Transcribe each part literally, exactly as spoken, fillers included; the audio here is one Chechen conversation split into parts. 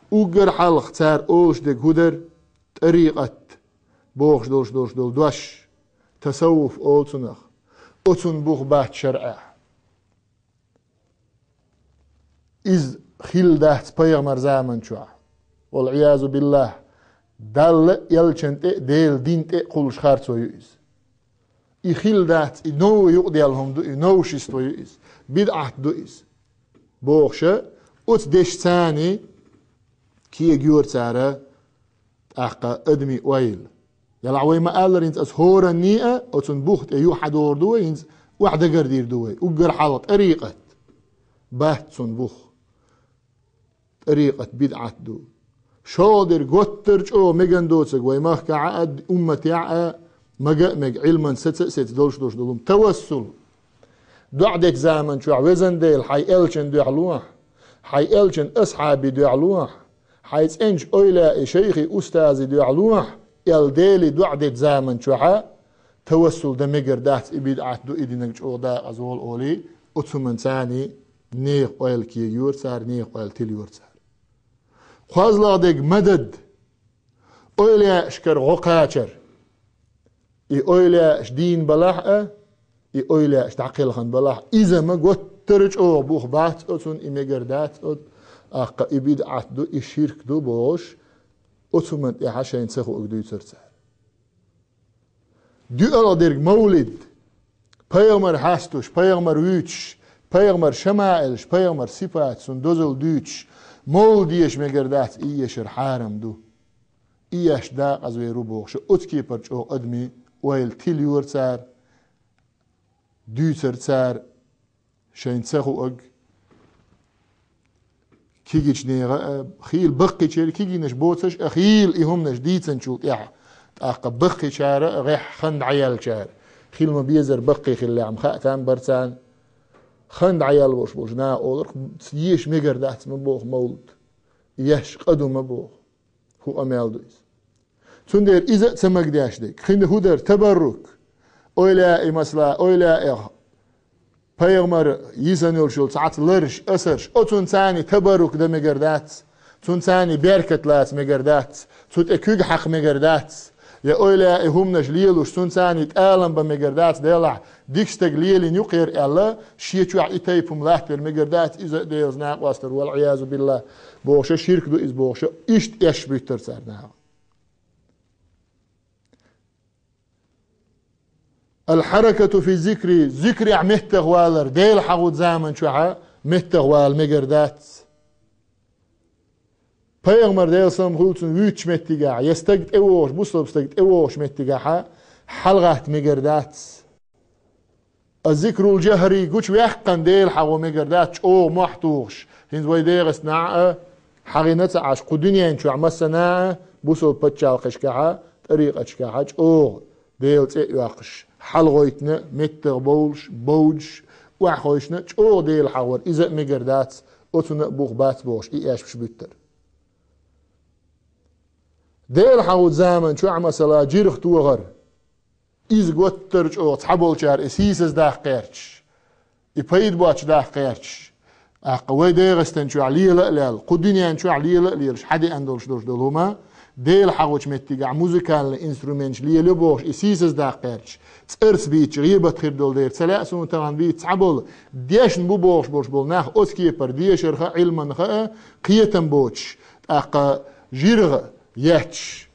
Уггар хьалха цара олуш дерг хӀун дара? ТӀарикъат бохуш долуш долуш долу дош, тасаввуф олу цунах, оцунна бух бац шарӀехь. Иза хилла дац пайхамар заман чохь. Вал-Ӏиязу биллахь, Далла а, элчан тӀе а, Делан дин тӀе а кхуллуш харцо ю иза. И хилла дац, и новый юкъаделла хӀума ду, и новшество ю иза, бидӀат ду иза. Бохуша, оцу дешцани кегайора цара тӀаккха адамийн ойла. Ялахь вай ма-аллара, хӀинца аса хӀоранний а оцунна бух тӀе юхадогӀур ду вай, хӀинца охьадагардийр ду вай. Уггар хьалха тӀарикъат бац цунна бух. ТӀарикъат бидӀат ду. ШолгӀа дерг, готтар чӀогӀа меган доцург вай махкахь а, умматехь а, мага а мега, Ӏилман саца а сеца долуш долуш долу хӀума. Тавассул. ДоӀа дечу заман чохь: «Везан Дела, хьайн элчан дуьхьа лохьа, хьайн элчан асхьабийн дуьхьа лохьа, хьайн цӀеначу эвлаяийн, шайхийн, устазийн дуьхьа лохьа», — аьлла, Деле доӀа дечу заман чохь а тавассул дан мегар дац, и бидӀат ду, и динарг чӀогӀа дакъаза волу олий, оцу хӀуманца нехан ойла кегайора цара, нехан ойла тилайора цара. КхозлагӀа дерг мадад, эвлаяашкара гӀо кхачар. И эвлаяаш дийна балахь а, и эвлаяаш дӀакхелхина балахь а, иза ма готтара чӀогӀа бух бац оцунна, и мегар дац оцу, тӀаккха и бидӀат ду, и ширк ду бохуш, оцу хӀуманна тӀехь шайна ца хуург дуьйцура цара. ДоьалгӀа дерг мовлид. Пайхамар хьастуш, пайхамар вуьйцуш, пайхамар шамаилаш, пайхамар сипат, цуьнан дозалла дуьйцуш, мовлид еша мегар дац, и ешар хьарам ду. И еш дакъаза вер ву бохуш, оцу кепара чӀогӀа адамийн ойла тилайора цара, дуьйцура цара, шайна ца хуург. Кегийчу нехан а, хийла баккхийчеран, кегийнаш боцуш а хийла и хӀуманаш дийцинчул тӀаьхьа, тӀаккха баккхийчара а гӀеххьа хан дӀаяьллачара, хила ма-безара баккхий хиллехь-м хаа там бара царна, хан дӀаяьлла волуш болчу наха олура: «Еша мегар дац ма боху мовлид, еш къа ду ма боху». ХӀун къамел ду иза? Цундела иза а ца магадеш дерг. Кхин хӀун дара? Табаррук. Эвлаяийн, масала, эвлаяех, пайхамар йисина йолуш йолу цхьацца ларш, асарш, оцунца табаррук дан мегар дац, цунца беркат лаца мегар дац, цу тӀе куьг хьакха мегар дац. Я эвлаяийн хӀуманаш лелош, цунца тӀалам бан мегар дац, делахь дика стаг лелийна ю кхера аьлла, шен чохь и тайпа хӀума латтор мегар дац, иза а Делаца накъосталур ву, вал-Ӏиязу биллахь, бохуша, ширк ду иза бохуша, иштта эш буьттура цара наха. Ал-хьаракату фи зикри, зикрехь меттах валар, Дела хьахуд заман чохьа меттах вала мегар дац. Пайхамар, Делан салам хуьлда цунна, вуьйцучу меттигехь, я стаг тӀевогӀуш, бусалба стаг тӀевогӀучу меттигехьа хьалагӀатта мегар дац. А зикрул-жахри, гучуваьккхина Дела хьахо мегар дац, чӀогӀа мохь тухуш. ХӀинца вай ДегӀастанахь а хьахийна ца Ӏаш, кху дуьнен чохь массанахь а бусалба пачхьалкхашкахьа, тӀарикъаташкахьа чӀогӀа Делан цӀе а йоккхуш, хьалагӀойтина, меттах бовлуш, бовдуш, охьахевшина, чӀогӀа Дела хьахор, иза а мегар дац, оцунна а бух бац бохуш, и эшпаш буьттар. Дела хьахуд заман чохь, масала, жирх тохар. Иза готтар чӀогӀа цхьаболчара и сийсаздаккха гӀерташ, и пайда боцуш даккха гӀерташ. ТӀаккха вай ДегӀастан чохь лела а лелла, кху дуьнен чохь лела а лелаш, хьадеана долуш долуш долу хӀума, Дела хьахочу меттигехь музыкальный инструменташ лелайо бохуш, и сийсаздаккха гӀерташ, цӀарца бийцча, гӀийбат хир долу дера ца лаьа суна тахана бийца цхьаболу, дешна бу бохуш болуш болу нах оцу кепара дешарха а, Ӏилманха а кхетам боцуш, тӀаккха жиргӀа етташ,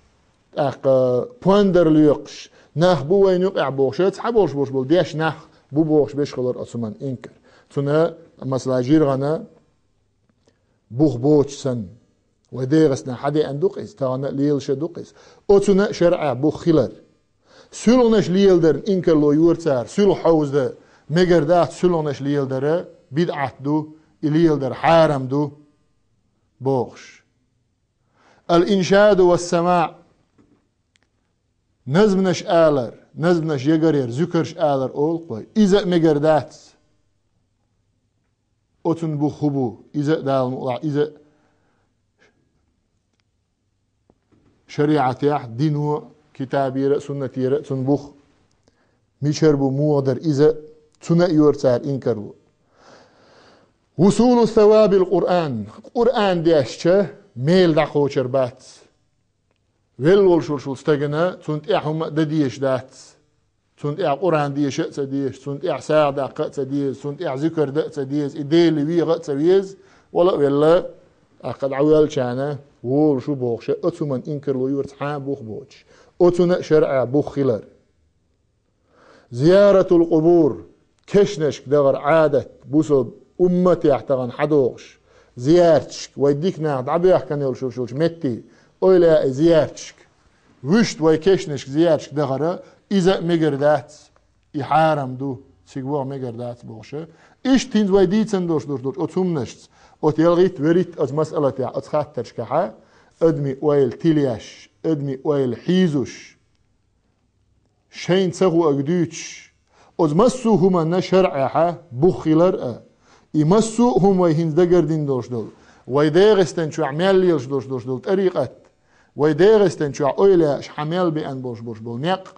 тӀаккха пондар лоькхуш нах бу вайна юкъехь бохуш, цхьаболуш болуш болу дешна нах бу бохуш беш хилар оцу хӀуманна инкар. Цуьнан, масала, жиргӀана бух боцуш санна, вай ДегӀастанахь хьадеана ду-кх иза, тахана а лелаш а ду-кх иза. Оцунна а шарӀехь бух хилар. СуьлхӀанаш леладарна инкарло йора цара, суьлхьа хьовзадан мегар дац, суьлхӀанаш леладар бидӀат ду, и леладар хьарам ду бохуш. Ал-иншаду вас-самаӀ. Назманаш алар, назманаш ягар яра, зуькарш алар олу-кх вай. Иза а мегар дац. Оцунна бух хӀун бу? Иза а Дала мукъалахь, иза а шариӀатехь, дино, китабера а, суннатера а цунна бух. Мичара бу муха дара иза, цунна а йора цара инкарло. Вусулу савабил Къуръан. Къуръан дешча, мел дӀакхочур бац. Велла волуш волчу стагана цунна тӀехь хӀума а дан дезаш дац. Цунна тӀехь Къуръан деша а ца дезаш, цунна тӀехь сагӀа даккха а ца деза, цунна тӀехь зикар дан а ца деза, и Деле веха а ца веза, вала а велла, тӀаккха дӀавоьллачарна волуш ву бохуш, оцу хӀуманна инкарло йора цхьа а бух боцуш. Оцунна а шарӀехь бух хилар. Зияратул къубур, кешнашка дахар Ӏадат, бусалба умматехь тахана хьадогӀуш, зиярташка, вай дика нах дӀабоьхкина йолуш йолчу метте, ойла а и зиярташка. Вуьшта вай кешнашка зиярташка дахара, иза а мегар дац, и хьарам ду, цига ваха мегар дац бохуша. Иштта хӀинца вай дийцина долуш долуш долчу оцу хӀуманашца, оцу ялхитта, веритта оцу масъалатехь, оцу хаттаршкахьа, адамийн ойла тилъеш, адамийн ойла хьийзуш, шайна ца хуург дуьйцуш, оцу массо а хӀуманна шарӀехьа бух хилар а, и массо а хӀума вай хӀинца дагардина долуш долу, вай ДегӀастан чохь мел лелаш долуш долуш долу тӀарикъат, вай ДегӀастан чохь ойла яаш хьан мел беана болуш болуш болу некъ,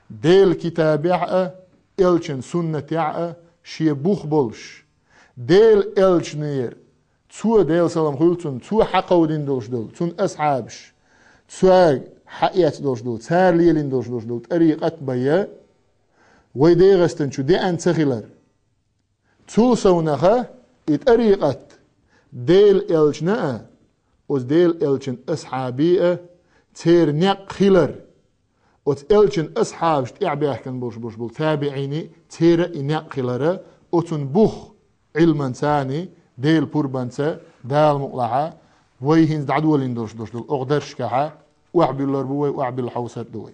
Делан китабехь а, элчан суннатехь а шен бух болуш, Делан элчанера, цо, Делан салам хуьлу цунна, цо хьакховдина долуш долу, цунна асхьабаш, цаьрга хьаэцна долуш долу, цара лелийна долуш долуш долу тӀарикъат бан я, вай ДегӀастан чу деана ца хилар. Цул совнаха и тӀарикъат Делан элчана а, оцу Делан элчан асхьабийн а, церан некъ хилар. Оцу элчан асхьабаш тӀаьхьабаьхкина болуш болуш болу табиӀийний, церан а и некъ хилара, оцун бух Ӏилманцаний, Делан пурбанца, Дала мукъалахьа, вай хӀинца дӀадолийна долуш долуш долу, оха даршкахьа, охьабуьллур бу вай, охьабуьллу хьовсур ду вай.